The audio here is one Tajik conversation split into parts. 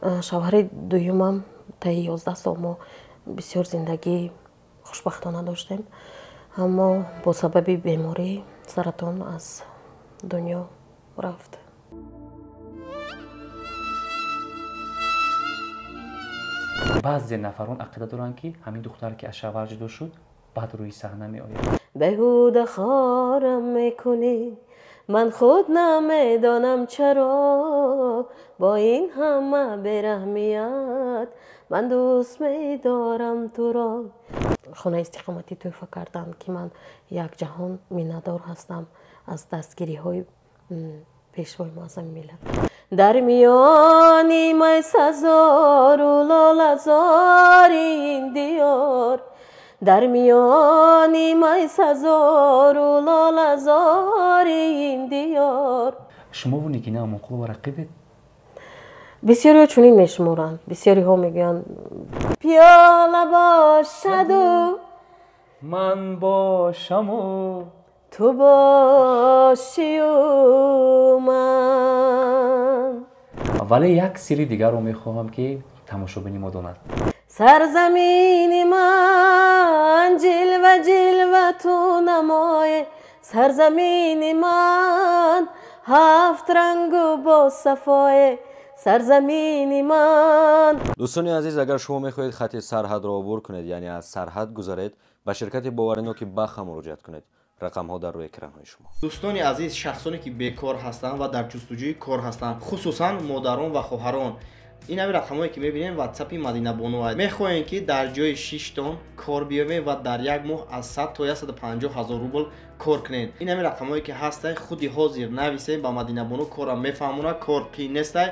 Шавҳари дуюмам таи 11 сол мо бисёр зиндагии хушбахтона доштем, аммо бо сабаби беморӣ саратон аз дунё рафт. Баъзе нафарон ақида доранд, ки ҳамин духтар, ки аз шавҳар ҷудо шуд, баъд рӯи саҳна меояд. Беҳуда хорам мекунӣ, ман худ намедонам чаро, бо ин ҳама бераҳмият ман дӯст медорам туро. Хонаи истиқоматӣ тӯҳфа карданд, ки ман як ҷаҳон миннатдор ҳастам аз дастгириҳои пешвои муаззами миллат. Дар миёни майсазору лолазори ин диёр, дар миёни майсазору лолазори ин диёр. Шумову Нигина Амонқулова рақибед? Бисёриҳо чунин мешуморанд, бисёриҳо мегӯянд пиёла бошаду ман бошаму ту бошию ман. Вале як сирри дигарро мехоҳам, ки тамошобини мо донад. Сарзамини ман ҷилва ҷилва ту намое, сарзамини ман ҳафт рангу бо сафое, сарзамини ман. Дӯстони азиз, агар шумо мехоҳед хати сарҳадро убур кунед, яъне аз сарҳад гузаред, ба ширкати бовариноки Баха муроҷиат кунед. Рақамҳо дар рӯи экранҳои шумо. Дӯстони азиз, шахсоне ки бекор ҳастанд ва дар ҷустуҷӯи кор ҳастанд, хусусан модарон ва хоҳарон, ин ҳамин рақамҳое ки мебинем ватсапи Мадинабону аст. Мехоҳем, ки дар ҷои шиштон кор биёбем ва дар як моҳ аз 100 то 150 ҳазор рубл кор кунем. Ин ҳамин рақамҳое ки ҳастай, худи ҳозир нависем ба Мадинабону, корам мефаҳмонад, кор қиин нестай.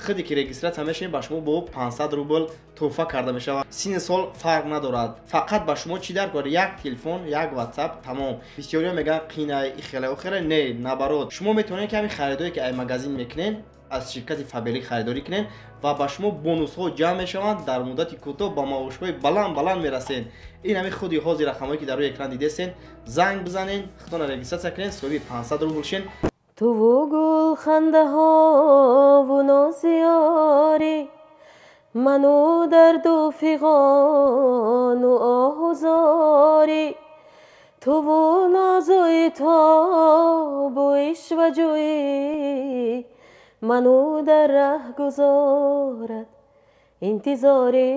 Худе ки регистратсия мешавем, ба шумо бо 500 рубл тӯҳфа карда мешавад. Синни сол фарқ надорад, фақат ба шумо чӣ дар кор? Як телефон, як ватсап, тамом. Бисёриҳо мегӯянд қинай, ихеле охеле. Не, наоборот, шумо метавонед, ки ҳамин харидое ки ай магазин мекунед, аз ширкати Фаберлик харидорӣ кунед ва ба шумо бонусҳо ҷамъ мешаванд, дар муддати кӯтоҳ ба маошҳои баланд баланд мерасед. Ин ҳамин худи ҳозир рақамҳое ки дар рӯи экран дидесен, занг бизанед, худтонро регистратсия кунед, соҳиби 500 рубл шен. Туву гулхандаҳову нозиёрӣ, ману дарду фиғону оҳу зорӣ, туву нозуи тобу ишваҷӯӣ, ману дар раҳ гузорад интизорӣ,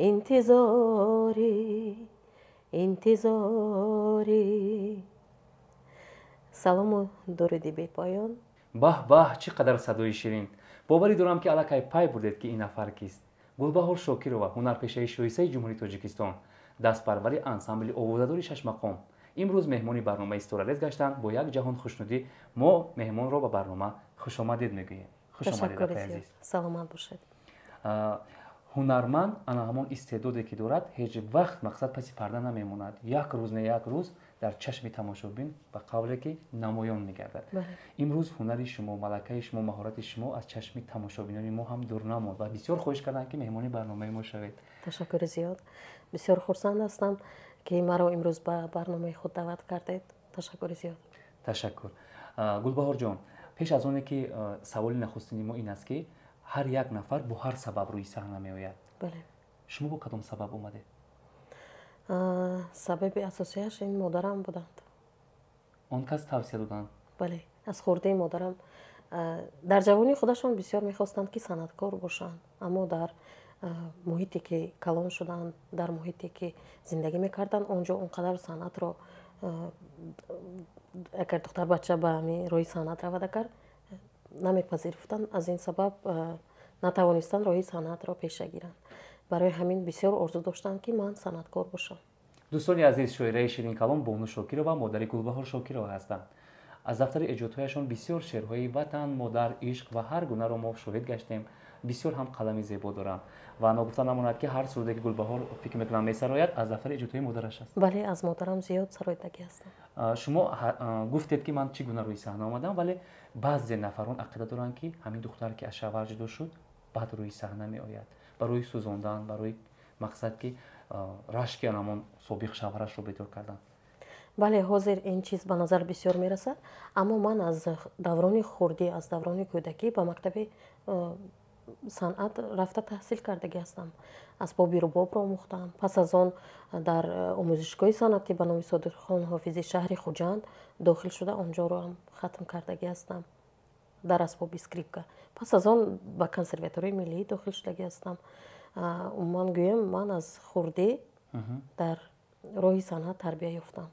интизорӣ, интизорӣ. Салому дуруди бепоён. Баҳ баҳ, чӣ қадар садои ширин! Боварӣ дорам, ки аллакай пай бурдед, ки ин нафар кист. Гулбаҳор Шокирова, ҳунарпешаи шоистаи Ҷумҳурии Тоҷикистон, дастпарвари ансамбли овозадори шашмақом, имрӯз меҳмони барномаи Ситорарез гаштанд. Бо як ҷаҳон хушнудӣ мо меҳмонро ба барнома хушомадед мегӯем. Хушомадед, апаи азиз. Саломат бошед. Ҳунарманд ана ҳамон истеъдоде ки дорад, ҳеҷ вақт мақсад паси парда намемонад. Як рӯз не як рӯз дар чашми тамошобин ба қавле ки намоён мегардад. Имрӯз ҳунари шумо, малакаи шумо, маҳорати шумо аз чашми тамошобинони мо ҳам дур намонд ва бисёр хоҳиш карданд, ки меҳмони барномаи мо шавед. Ташаккури зиёд. Бисёр хурсанд ҳастам, ки маро имрӯз ба барномаи худ даъват кардед. Ташаккури зиёд. Ташаккур. Гулбаҳорҷон, пеш аз оне ки саволи нахустини мо ин аст, ки ҳар як нафар бо ҳар сабаб рӯи саҳна меояд. Бале. Шумо бо кадом сабаб омадед? Сабаби асосияш ин модарам буданд. Он кас тавсия доданд? Бале, аз хурдии модарам. Дар ҷавонии худашон бисёр мехостанд, ки санъаткор бошанд, аммо дар муҳите ки калон шуданд, дар муҳите ки зиндагӣ мекарданд, он ҷо он қадар санъатро, агар духтарбача ба ҳамин роҳи санъат равад, агар намепазируфтанд, аз ин сабаб натавонистанд роҳи санъатро пеша гиранд. Барои ҳамин бисёр орзу доштанд, ки ман санъаткор бошам. Дӯстони азиз, шоираи ширинкалом Бону Шокирова модари Гулбаҳор Шокирова ҳастанд. Аз дафтари эҷодҳояшон бисёр шеърҳои ватан, модар, ишқ ва ҳар гунаро мо шоҳид гаштем. Бисёр ҳам қалами зебо доранд ва ногуфта намонад, ки ҳар суруде ки Гулбаҳор, фикр мекунам, месарояд, аз дафтари эҷодҳои модараш аст. Бале, аз модарам зиёд сароидагӣ ҳастам. Шумо гуфтед, ки ман чӣ гуна рӯи саҳна омадам, вале баъзе нафарон ақида доранд, ки ҳамин духтар, ки аз шавҳар ҷудо шуд, баъд рӯи саҳна меояд барои сӯзондан, барои мақсад, ки рашки анамон собиқ шавҳарашро бедор кардан. Бале, ҳозир ин чиз ба назар бисёр мерасад, аммо ман аз даврони хурдӣ, аз даврони кӯдакӣ ба мактаби санъат рафта таҳсил кардагӣ ҳастам. Асбоби рубобро омӯхтам. Пас аз он дар омӯзишгоҳи санъатӣ ба номи Содиқхон Ҳофизи шаҳри Хуҷанд дохил шуда, онҷоро ҳам хатм кардагӣ ҳастам дар асбоби скрипка. Пас аз он ба консерваторияи миллӣ дохил шудагӣ ҳастам. Умуман гӯем, ман аз хурдӣ дар роҳи санъат тарбия ёфтам.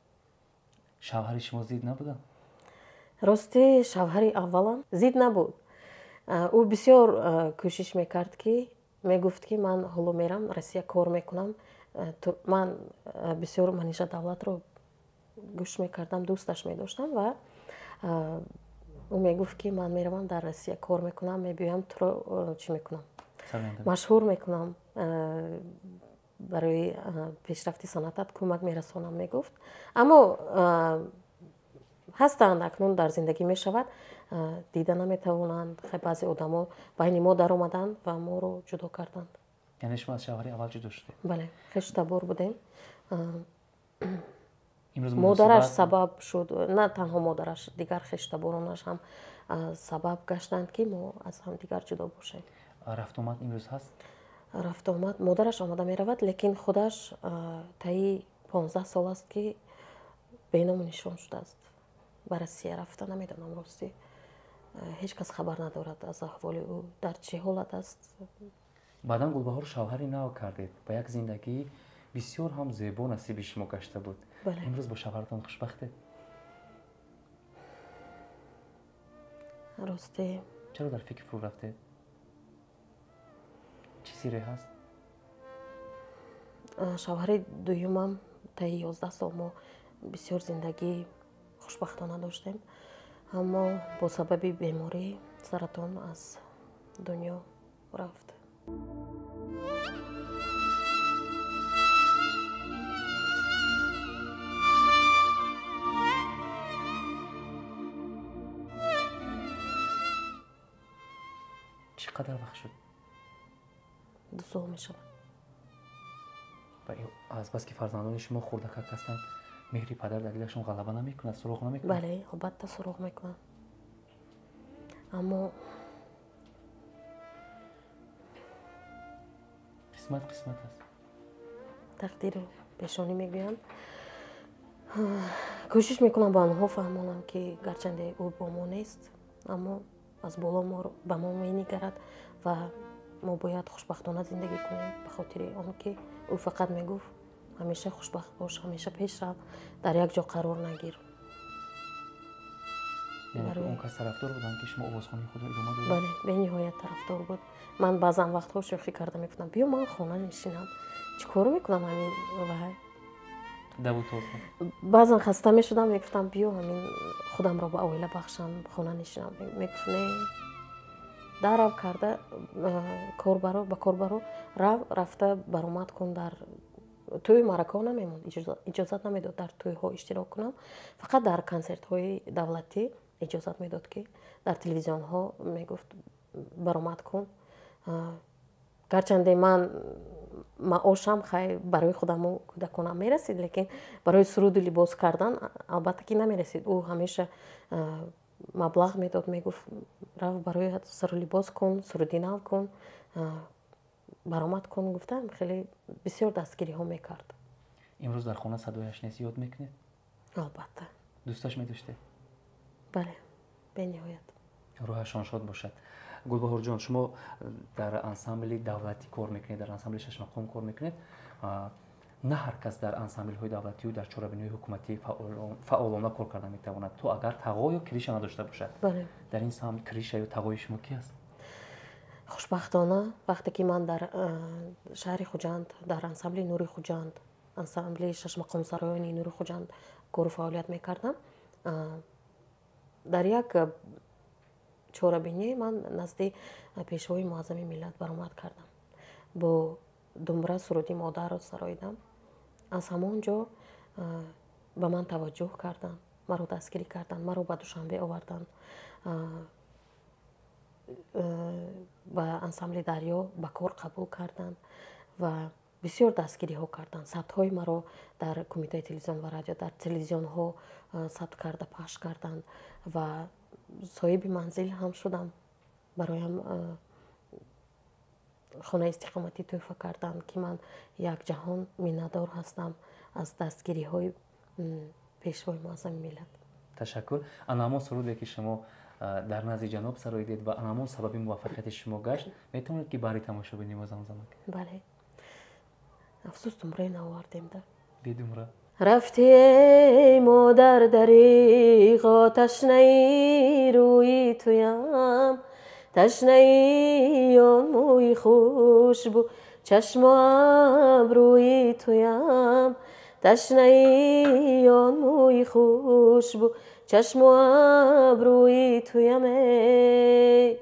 Шавҳари шумо зид набуданд? Рости, шавҳари аввалам зид набуд. Ӯ бисёр кӯшиш мекард, ки мегуфт, ки ман ҳоло мерам Россия, кор мекунам. Ман бисёр Манижа Давлатро гӯш мекардам, дӯсташ медоштам ва ӯ мегуфт, ки ман меравам дар Россия кор мекунам, мебиёям, туро чӣ мекунам, машҳур мекунам, барои пешрафти санъатат кӯмак мерасонам, мегуфт. Аммо ҳастанд, акнун дар зиндагӣ мешавад, дида наметавонанд. Баъзе одамо байни мо даромаданд ва моро ҷудо карданд. Яъне шумо аз шавҳари аввал ҷудо шудед? Бале, хештабор будем. Модараш сабаб шуд, на танҳо модараш, дигар хештаборонаш ҳам сабаб гаштанд, ки мо аз ҳамдигар ҷудо бошем. Рафтуомад имрӯз ҳаст? Рафтуомад, модараш омада меравад, лекин худаш таи 15 сол аст, ки беному нишон шудааст. Ба Россия рафта, намедонам, ростӣ ҳеҷ кас хабар надорад аз аҳволи ӯ, дар чӣ ҳолат аст. Баъдан, Гулбаҳор, шавҳари нав кардед, ба як зиндагии бисёр ҳам зебо насиби шумо гашта буд. Имрӯз бо шавҳаратон хушбахтед? Рости, чаро дар фикр фурӯ рафтед? Чӣ сирре ҳаст? Шавҳари дуюмам таи 11 сол мо бисёр зиндагии хушбахтона доштем, аммо бо сабаби беморӣ саратон аз дунё рафт. Чӣ қадар вақт шуд? 2 сол мешавад. Ва азбаски фарзандони шумо хурдакак ҳастанд, меҳри падар дар дилашон ғалаба намекунад, суроғ намекунад? Бале, албатта суроғ мекунад, аммо қисмат қисмат аст. Тақдиру пешонӣ мегӯянд. Кӯшиш мекунам ба онҳо фаҳмонам, ки гарчанде ӯ бо мо нест, аммо аз боло ба мо менигарад ва мо бояд хушбахтона зиндагӣ кунем, ба хотири он ки ӯ фақат мегуфт: ҳамеша хушбахт бош, ҳамеша пеш рав, дар як ҷо қарор нагир. Яъне он кас тарафдор буданд, ки шумо овозхонии худро идома додед? Бале, бениҳоят тарафдор буд. Ман баъзан вақтҳо шӯхӣ карда мегуфтам: биё, ман хона нишинам, чӣ кор мекунам ҳамин вай. Даву тоза. Баъзан хаста мешудам, мегуфтам: биё, ҳамин худамро ба оила бахшам, хона нишинам. Мегуфт: не, дарав карда кор баро, ба кор баро, рав, рафта баромад кун. Дар тӯи маъракаҳо намемонд, иҷозат намедод дар тӯйҳо иштирок кунам, фақат дар консертҳои давлатӣ иҷозат медод, ки дар телевизионҳо мегуфт: баромад кун. Гарчанде ман маошам хай барои худаму кӯдаконам мерасид, лекин барои суруду либос кардан албатта ки намерасид. Ӯ ҳамеша маблағ медод, мегуфт: рав, барои сару либос кун, суруди нав кун, баромад кун, гуфтам. Хеле бисёр дастгириҳо мекард. Имрӯз дар хона садояш нест, ёд мекунед? Албатта. Дӯсташ медоштед? Бале, бениҳоят. Рӯҳашон шод бошад. Гулбаҳорҷон, шумо дар ансамбли давлатӣ кор мекунед, дар ансамбли шашмақом кор мекунед. На ҳар кас дар ансамблҳои давлатию дар чорабиниҳои ҳукуматӣ фаъолона кор карда метавонад, то агар тағо ё криша надошта бошад. Дар ин самт криша ё тағои шумо ки аст? Хушбахтона, вақте ки ман дар шаҳри Хуҷанд дар ансамбли Нури Хуҷанд, ансамбли шашмақомсароёни Нури Хуҷанд кору фаъолият мекардам, дар як чорабинӣ ман назди Пешвои Муаззами миллат баромад кардам, бо думбра суруди модарро сароидам. Аз ҳамон ҷо ба ман таваҷҷӯҳ карданд, маро дастгирӣ карданд, маро ба Душанбе оварданд, ба ансамбли Дарё ба кор қабул карданд ва Бисёр дастгириҳо карданд. Сабтҳои маро дар Кумитаи телевизион ва радио, дар телевизионҳо сабт карда пахш карданд ва соҳиби манзил ҳам шудам. Бароям хонаи истиқоматӣ тӯҳфа карданд, ки ман як ҷаҳон миннатдор ҳастам аз дастгириҳои пешвои муаззами миллат. Ташаккур. Ана ҳамон суруде, ки шумо дар назди ҷаноб сароидед ва ана ҳамон сабаби муваффақияти шумо гашт, метавонед, ки баҳри тамошобини мо замзама кунед? Бале. Афсӯс, думрае наовардем да. Бедумра. Рафти, эй модар, дариғо, ташнаи рӯи туям, ташнаи он мӯи хушбу, чашму абрӯи туям, ташнаи он мӯи хушбу, чашму абрӯи туям. Эй,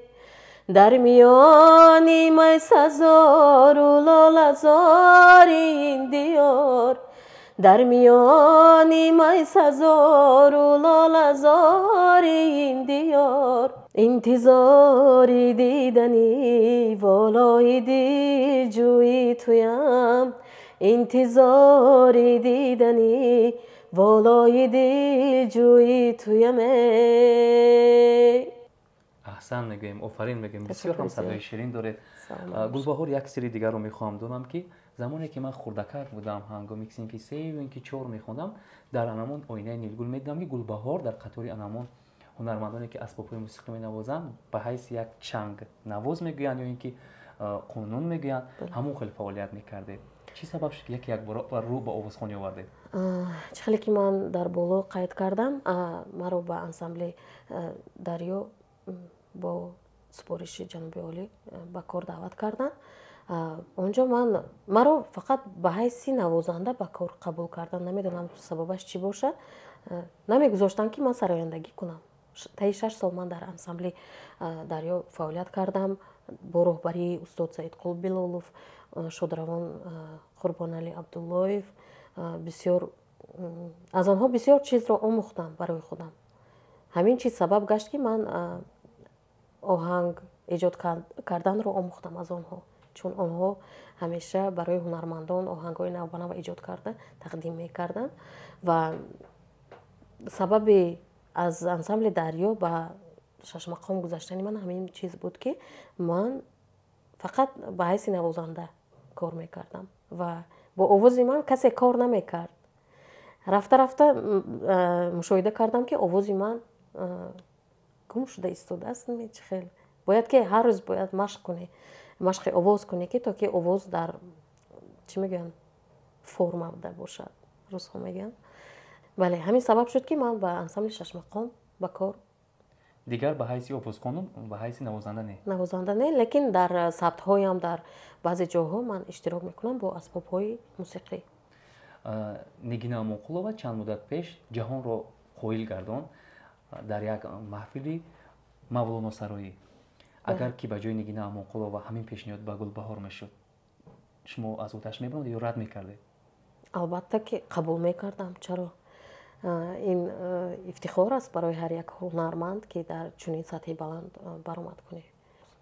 дар миёни майсазору лолазори ин диёр, дар миёни майсазору лолазори ин диёр, интизори дидани волои дилҷӯи туям, интизори дидани волои дилҷӯи туям. Аҳсан мегӯем, офарин мегӯем, бисёр ҳам садои ширин доред. Гулбаҳор, як сирри дигарро мехоҳам донам, ки замоне ки ман хурдакак будам, ҳангоми синфи се ё ин ки чор мехондам, дар анамон оинаи нилгул медидам, ки Гулбаҳор дар қатори анамон ҳунармандоне, ки асбобҳои мусиқӣ менавозанд, ба ҳайси як чанг навоз мегӯянд ё ин ки қонун мегӯянд, ҳамон хел фаъолият мекардед. Чӣ сабаб шуд, ки яке якбора рӯ ба овозхонӣ овардед? Чӣ хеле ки ман дар боло қайд кардам, маро ба ансамбли Дарё бо супориши ҷаноби олӣ ба кор даъват карданд. Онҷо ман маро фақат ба ҳайси навозанда ба кор қабул карданд. Намедонам, сабабаш чӣ бошад, намегузоштанд, ки ман сарояндагӣ кунам. Таи 6 сол ман дар ансамбли Дарё фаъолият кардам бо роҳбарии устод Саидқул Билолов, шодравон Қурбоналӣ Абдуллоев. Бисёр аз онҳо бисёр чизро омӯхтам барои худам. Ҳамин чиз сабаб гашт, ки ман оҳанг эҷод карданро омӯхтам аз онҳо, чун онҳо ҳамеша барои ҳунармандон оҳангҳои навбанав эҷод карда тақдим мекарданд. Ва сабаби аз ансамбли Дарё ба Шашмақом гузаштани ман ҳамин чиз буд, ки ман фақат ба ҳайси навозанда кор мекардам ва бо овози ман касе кор намекард. Рафта рафта мушоҳида кардам, ки овози ман гум шуда истодааст. Чӣ хел бояд, ки ҳар рӯз бояд машқ кунӣ, машқи овоз кунӣ, ки то ки овоз дар, чӣ мегӯянд, формада бошад, рӯзҳо мегӯянд. Бале, ҳамин сабаб шуд, ки ман ба ансамбли Шашмақом ба кор Дигар ба ҳайси овозхону ба ҳайси навозанда не? Навозанда не, лекин дар сабтҳоям, дар баъзе ҷоҳо ман иштирок мекунам бо асбобҳои мусиқӣ. Нигина Амонқулова чанд муддат пеш ҷаҳонро қоил гардонд дар як маҳфили мавлоносароӣ. Агар ки ба ҷои Нигина Амонқулова ҳамин пешниҳод ба Гулбаҳор мешуд, шумо аз оташ мебаромадед ё рад мекардед? Албатта, ки қабул мекардам. Чаро? Ин ифтихор аст барои ҳар як ҳунарманд, ки дар чунин сатҳи баланд баромад кунӣ.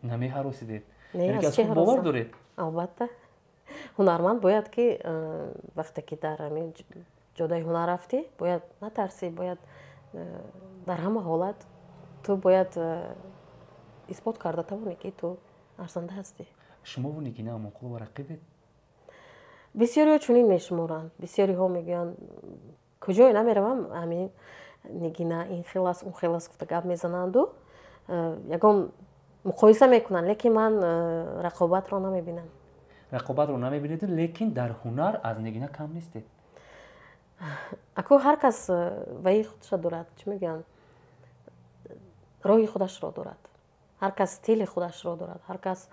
Намеҳаросидед? Не. Бовар доред? Албатта, ҳунарманд бояд ки вақте ки дар ҳамин ҷодаи ҳунар рафтӣ, бояд натарсӣ, бояд дар ҳама ҳолат ту бояд исбот карда тавонӣ, ки ту арзанда ҳастӣ. Шумову Нигина Амонқулова рақибед? Бисёриҳо чунин мешуморанд. Бисёриҳо мегӯянд, куҷое намеравам, ҳамин Нигина ин хел аст, он хел аст гуфта гап мезананду ягон муқоиса мекунанд, лекин ман рақобатро намебинам. Рақобатро намебинед, лекин дар ҳунар аз Нигина кам нестед. Аку, ҳар кас ваи худша дорад, чӣ мегӯянд, роҳи худашро дорад, ҳар кас стили худашро дорад, ҳар кас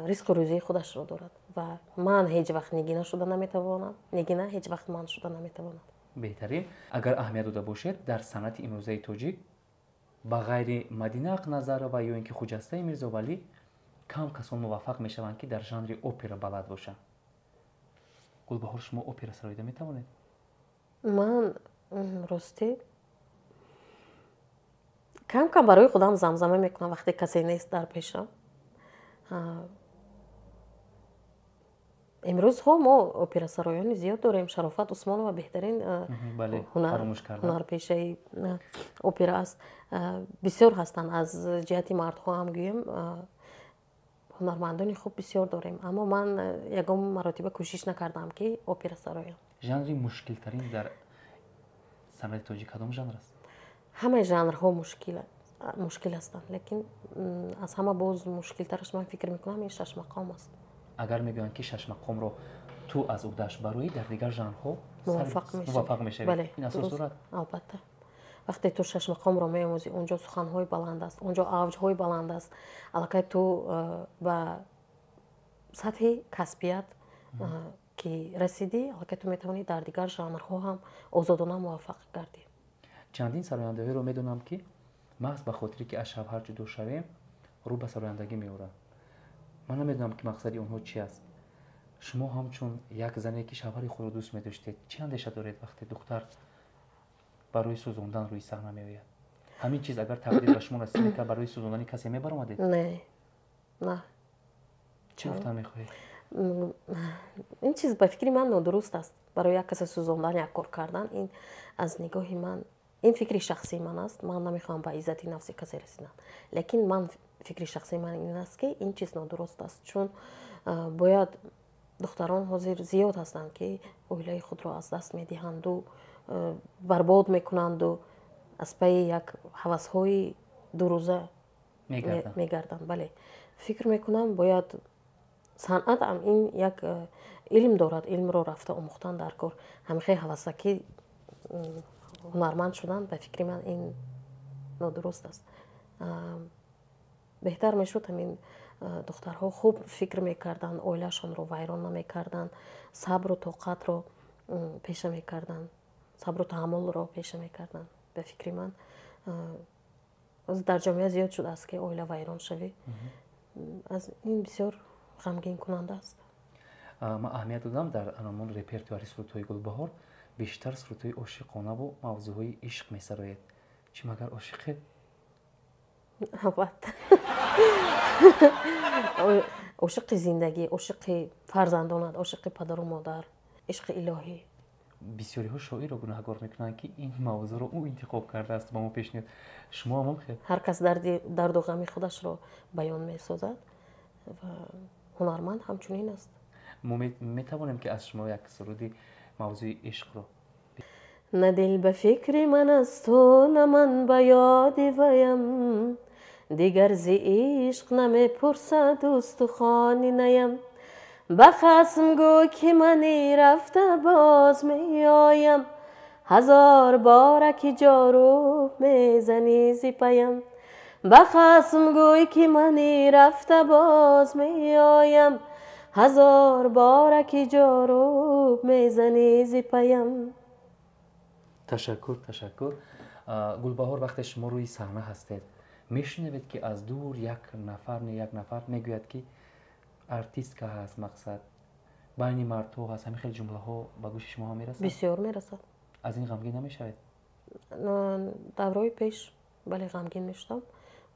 ризқу рӯзии худашро дорад. Ва ман ҳеҷ вақт Нигина шуда наметавонам, Нигина ҳеҷ вақт ман шуда наметавонад. Беҳтарин. Агар аҳамият дода бошед, дар санъати имрӯзаи тоҷик ба ғайри Мадина Ақназарова ё ин ки Хуҷастаи Мирзовалӣ кам касон муваффақ мешаванд, ки дар жанри опера балад бошанд. Гулбаҳор, шумо опера сароида метавонед? Ман, ростӣ, кам кам барои худам замзама мекунам, вақте касе нест дар пешам. Имрӯзҳо мо операсароёни зиёд дорем. Шарофат Усмонова беҳтарин ҳунарпешаи опера аст. Бисёр ҳастанд, аз ҷиҳати мардҳо ҳам гӯем, ҳунармандони хуб бисёр дорем, аммо ман ягон маротиба кӯшиш накардам, ки опера сароям. Жанри мушкилтарин дар санъати тоҷик кадом жанр аст? Ҳамаи жанрҳо мушкил ҳастанд, лекин аз ҳама боз мушкилтараш, ман фикр мекунам, ин шашмақом аст. Агар мегӯянд, ки шашмақомро ту аз уҳдааш бароӣ, дар дигар жанрҳо муваффақ мешавӣ, ин асос дорад? Албатта, вақте ту шашмақомро меомӯзӣ, онҷо суханҳои баланд аст, онҷо авҷҳои баланд аст, аллакай ту ба сатҳи касбият ки расидӣ, аллакай ту метавонӣ дар дигар жанрҳо ҳам озодона муваффақ гардӣ. Чандин сарояндаҳоеро медонам, ки маҳз ба хотире ки аз шавҳар ҷудо шавем, рӯ ба сарояндагӣ меоранд. Ман намедонам, ки мақсади онҳо чи аст. Шумо ҳамчун як зане, ки шавҳари худро дӯст медоштед, чӣ андеша доред, вақте духтар барои сӯзондан рӯи саҳна меояд? Ҳамин чиз агар тақдир ба шумо насиб мекард, барои сӯзондани касе мебаромадед? Не, на. Чӣ гуфтан мехоҳед? Ин чиз ба фикри ман нодуруст аст. Барои як касе сӯзондан, як кор кардан, ин аз нигоҳи ман, ин фикри шахсии ман аст. Ман намехоҳам ба иззати нафси касе расидан, лекин ман фикри шахсии ман ин аст, ки ин чиз нодуруст аст, чун бояд духтарон ҳозир зиёд ҳастанд, ки оилаи худро аз даст медиҳанду барбод мекунанду аз пайи як ҳавасҳои дурӯза мегарданд. Бале, фикр мекунам, бояд санъат ам ин як илм дорад, илмро рафта омӯхтан дар кор. Ҳамихел ҳавасакӣ ҳунарманд шудан, ба фикри ман, ин нодуруст аст. Беҳтар мешуд, ҳамин духтарҳо хуб фикр мекарданд, оилаашонро вайрон намекарданд, сабру тоқатро пеша мекарданд, сабру таҳаммулро пеша мекарданд. Ба фикри ман, дар ҷомеа зиёд шудааст, ки оила вайрон шавӣ, аз ин бисёр ғамгинкунанда аст. Ман аҳамият додам, дар анамон репертуари сурудҳои Гулбаҳор бештар сурудҳои ошиқонаву мавзӯъҳои ишқ месароед. Чӣ, магар ошиқед? Албатта, ошиқи зиндагӣ, ошиқи фарзандонат, ошиқи падару модар, ишқи илоҳӣ. Бисёриҳо шоирро гунаҳгор мекунанд, ки ин мавзӯъро ӯ интихоб кардааст, ба мо пешниҳод. Шумо ҳам хел? Ҳар кас дарду ғами худашро баён месозад ва ҳунарманд ҳамчунин аст. Мо метавонем, ки аз шумо як суруди мавзӯи ишқро? На дил ба фикри ман асту, на ман ба ёди ваям, дигар зи ишқ намепурсад устухони наям. Ба хасм гӯй, ки мани рафта боз меоям, ҳазор бора ки ҷоруб мезанӣ зи паям. Ба хасм гӯй, ки мани рафта боз меоям, ҳазор бора ки ҷоруб мезанӣ зи паям. Ташаккур, ташаккур. Гулбаҳор, вақте шумо рӯи саҳна ҳастед, мешунавед, ки аз дур як нафар, не, як нафар мегӯяд, ки артистка ҳаст, мақсад байни мардҳо ҳаст. Ҳамин хел ҷумлаҳо ба гӯши шумо ҳам мерасад? Бисёр мерасад. Аз ин ғамгин намешавед? Давраи пеш, бале, ғамгин мешудам,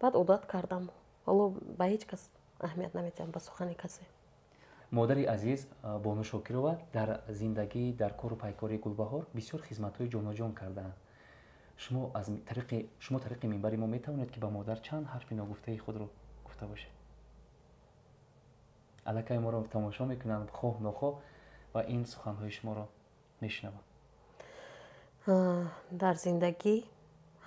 баъд одат кардам, ҳоло ба ҳеҷ кас аҳамият наметиҳам, ба сухани касе. Модари азиз Бону Шокирова дар зиндагӣ, дар кору пайкории Гулбаҳор бисёр хизматҳои ҷоноҷон кардаанд. Шумо аз тариқи шумо тариқи минбари мо метавонед, ки ба модар чанд ҳарфи ногуфтаи худро гуфта бошед. Аллакай моро тамошо мекунанд, хоҳ нохоҳ, ва ин суханҳои шуморо мешунаванд. Дар зиндагӣ,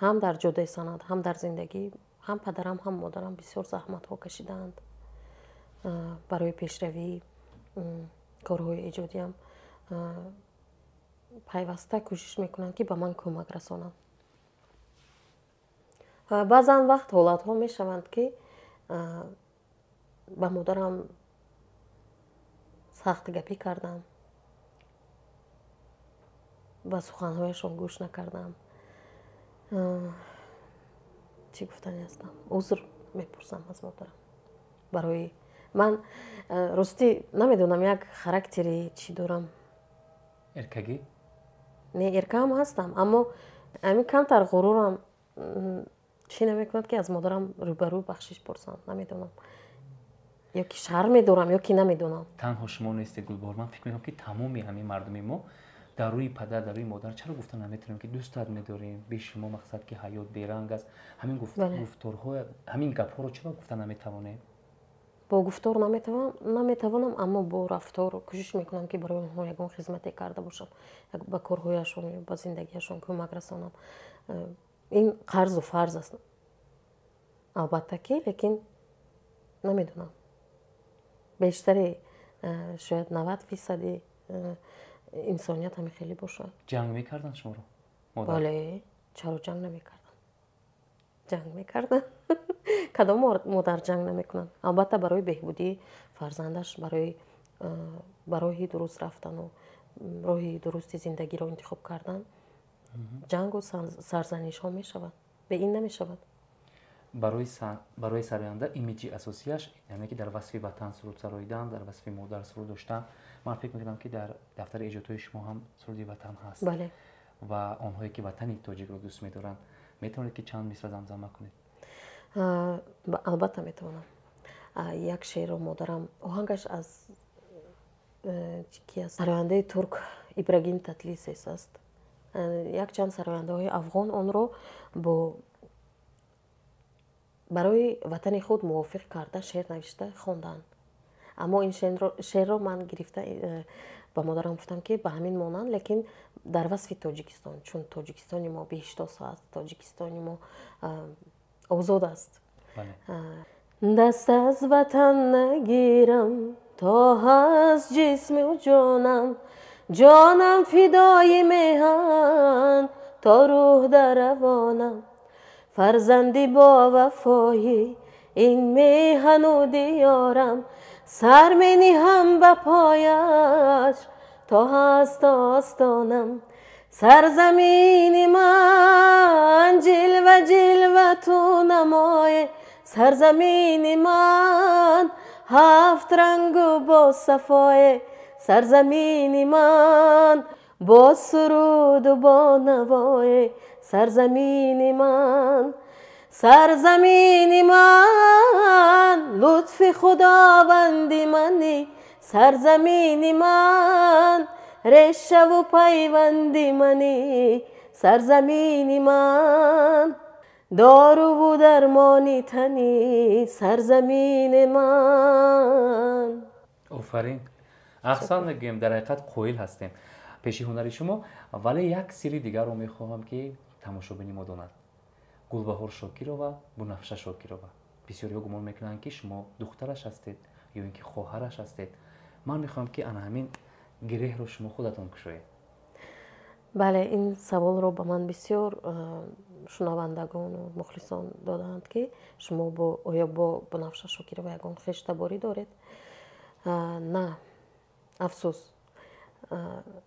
ҳам дар ҷодаи санъат, ҳам дар зиндагӣ, ҳам падарам, ҳам модарам бисёр заҳматҳо кашидаанд барои пешравии корҳои эҷодиам. Пайваста кӯшиш мекунанд, ки ба ман кӯмак расонанд. Баъзан вақт ҳолатҳо мешаванд, ки ба модарам сахт гапӣ кардам, ба суханҳояшон гӯш накардам. Чӣ гуфтани ҳастам, узр мепурсам аз модарам. Барои ман, ростӣ, намедонам, як характери чӣ дорам. Эркагӣ? Не, эркаам ҳастам, аммо ҳамин камтар ғурурам чӣ намекунад, ки аз модарам рӯбарӯ бахшиш пурсам. Намедонам. Ё ки шарм медорам, ё ки намедонам. Танҳо шумо нестед, Гулбаҳор. Ман фикр мекунам, ки тамоми ҳамин мардуми мо дар рӯи падар, дар рӯи модар чаро гуфта наметавонем, ки дӯстат медорем, бе шумо мақсад ки ҳаёт беранг аст. Ҳамин гуфторҳо, ҳамин гапҳоро чаро гуфта наметавонем? Бо гуфтор наметавонам, аммо бо рафтор кӯшиш мекунам, ки барои онҳо ягон хизмате карда бошам, ба корҳояшон ё ба зиндагиашон кӯмак расонам. Ин қарзу фарз аст, албатта ки, лекин намедонам, бештари, шояд 90% инсоният ҳамин хеле бошад. Ҷанг мекарданд шуморо? Бале, чаро ҷанг намекарданд? Ҷанг мекарданд. Кадом модар ҷанг намекунад? Албатта, барои беҳбудии фарзандаш, барои ба роҳи дуруст рафтану роҳи дурусти зиндагиро интихоб кардан ҷангу сарзанишҳо мешавад, бе ин намешавад. Барои сароянда имиҷи асосияш, яъне ки дар васфи ватан суруд сароидан, дар васфи модар суруд доштан. Ман фикр мекунам, ки дар дафтари эҷодҳои шумо ҳам суруди ватан ҳаст. Бале. Ва онҳое ки ватани тоҷикро дӯст медоранд, метавонед, ки чанд мисра замзама кунед? Албатта, метавонам. Як шеърро модарам, оҳангаш аз ки аст, сарояндаи турк Ибрагим Татлисес аст. Якчанд сарояндаҳои афғон онро бо барои ватани худ мувофиқ карда шеър навишта хонданд. Аммо ин шеърро ман гирифта ба модарам гуфтам, ки ба ҳамин монанд, лекин дар васфи Тоҷикистон, чун Тоҷикистони мо беҳиштосо аст, Тоҷикистони мо озод аст. Даст аз ватан нагирам, то ҳаст ҷисму ҷонам, ҷонам фидои меҳан, то рӯҳ дар равонам. Фарзанди бовафоӣ ин меҳану диёрам, сар мениҳам ба пояш, то ҳаст остонам. Сарзамини ман ҷилва ҷилва ту намое, сарзамини ман ҳафт рангу бо сафое, сарзамини ман бо суруду бо навое, сарзамини ман, сарзамини ман, лутфи худованди мани, сарзамини ман, решаву пайванди мани, сарзамини ман, доруву дармони тани, сарзамини ман. Офарин, аҳсан мегӯем, дар ҳақиқат қоил ҳастем пеши ҳунари шумо. Вале як сирри дигарро мехоҳам, ки тамошобини мо донад. Гулбаҳор Шокирова, Бунафша Шокирова, бисёриҳо гумон мекунанд, ки шумо духтараш ҳастед ё ин ки хоҳараш ҳастед. Ман мехоҳам, ки ана ҳамин гиреҳро шумо худатон кушоед. Бале, ин саволро ба ман бисёр шунавандагону мухлисон додаанд, ки шумо оё бо Бунафша Шокирова ягон хештаборӣ доред? На, афсӯс,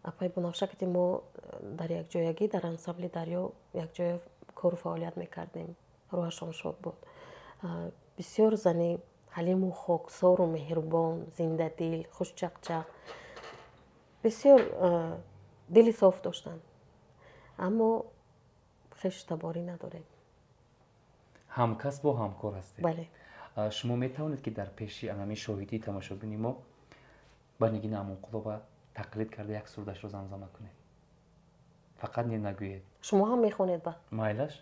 апаи Бунафша кати мо дар якҷоягӣ дар ансамбли «Дарё» якҷоя кору фаъолият мекардем. Рӯҳашон шод буд. Бисёр зани ҳалиму хоксору меҳрубон, зиндадил, хушчақчақ, бисёр дили соф доштанд, аммо хештаборӣ надорем. Ҳамкасбу ҳамкор ҳастед. Бале. Шумо метавонед, ки дар пеши анами шоҳидии тамошобини мо ба Нигина Амонқулова тақлид карда як сурудашро замзама кунед? Фақат не нагӯед. Шумо ҳам мехонед ба. Майлаш,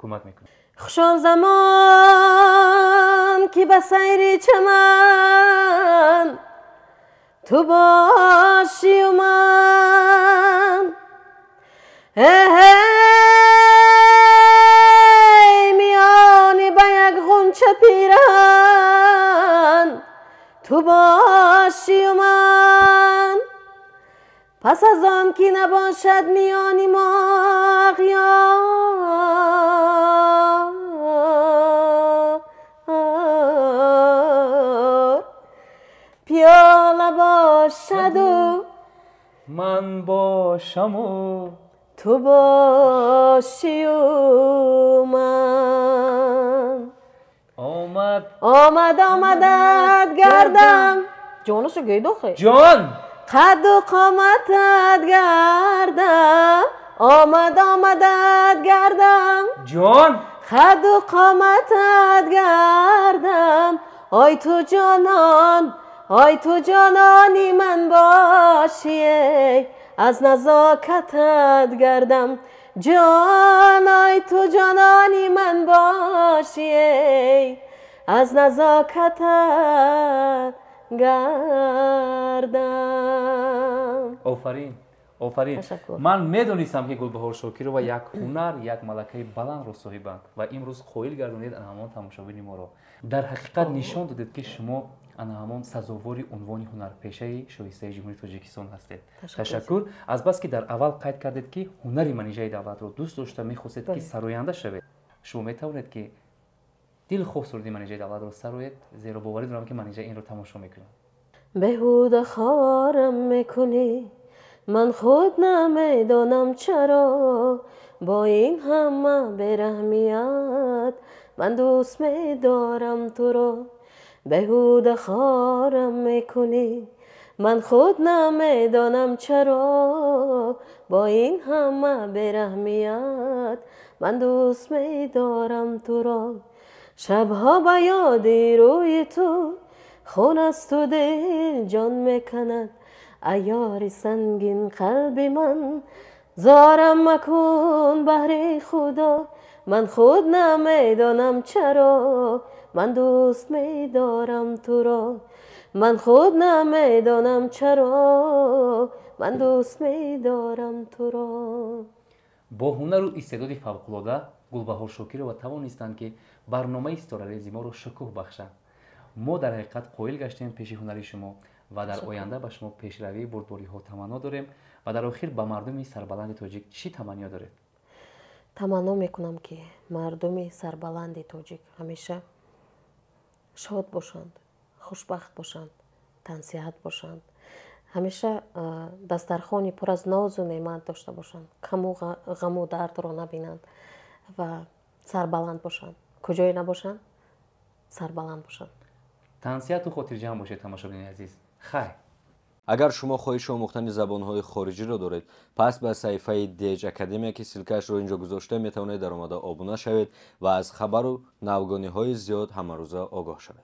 кӯмак мекунед. Хуш он замон, ки ба сайри чаман ту бошию ман, эҳей, миёни ба як ғунча пиран ту бошию ман, пас аз он ки набошад миёни мо ағёр, пиёла бошаду ман бошаму ту бошию ман. Омад. Омад, омадат гардам, ҷонашу гӯйдохе. Ҷон. Қадду қоматат гардам, омад, омадат гардам. Ҷон. Қадду қоматат гардам, Ой ту ҷонон, ой ту ҷонони ман бошӣ, аз назокатат гардам ҷон. Ой ту ҷонони ман бошӣ, аз назокатат гардам. Офарин, офарин. Ман медонистам, ки Гулбаҳор Шокирова як ҳунар, як малакаи баландро соҳибанд ва имрӯз қоил гардонед ана ҳамон тамошобини моро. Дар ҳақиқат нишон додед, ки шумо ана ҳамон сазовори унвони ҳунарпешаи шоистаи Ҷумҳурии Тоҷикистон ҳастед. Ташаккур. Азбаски дар аввал қайд кардед, ки ҳунари Манижаи Давлатро дӯст дошта, мехостед, ки сароянда шавед, шумо метавонед, ки дилхоҳ суруди Манижаи Давлатро сароед, зеро боварӣ дорам, ки Манижа инро тамошо мекунад. Беҳуда хорам мекунӣ, ман худ намедонам чаро, бо ин ҳама бераҳмият ман дӯст медорам туро. Беҳуда хорам мекунӣ, ман худ намедонам чаро, бо ин ҳама бераҳмият ман дӯст медорам туро. Шабҳо ба ёди рӯи ту хун аз ту дил ҷон мекунад. Аёри сангин қалби ман, зорам макун баҳри Худо. Ман худ намедонам чаро, ман дӯст медорам туро. Ман худ намедонам чаро, ман дӯст медорам туро. Бо ҳунару истеъдоди фавқулода Гулбаҳор Шокирова тавонистанд, ки барномаи Ситорарези моро шукӯҳ бахшанд. Мо дар ҳақиқат қоил гаштем пеши ҳунари шумо ва дар оянда ба шумо пешравии бурдбориҳо таманно дорем. Ва дар охир ба мардуми сарбаланди тоҷик чӣ таманниё доред? Таманно мекунам, ки мардуми сарбаланди тоҷик ҳамеша шод бошанд, хушбахт бошанд, тансиҳат бошанд, ҳамеша дастархони пур аз нозу неъмат дошта бошанд, каму ғаму дардро набинанд ва сарбаланд бошанд. Куҷое набошанд, сарбаланд бошанд. Тансиҳату хотирҷамъ бошед, тамошобинони азиз, хайр. Агар шумо хоҳиши омӯхтани забонҳои хориҷиро доред, пас ба саҳифаи Деҷ Академия, ки ссылка ашро инҷо гузошта, метавонед даромада обуна шавед ва аз хабару навгониҳои зиёд ҳамарӯза огоҳ шавед.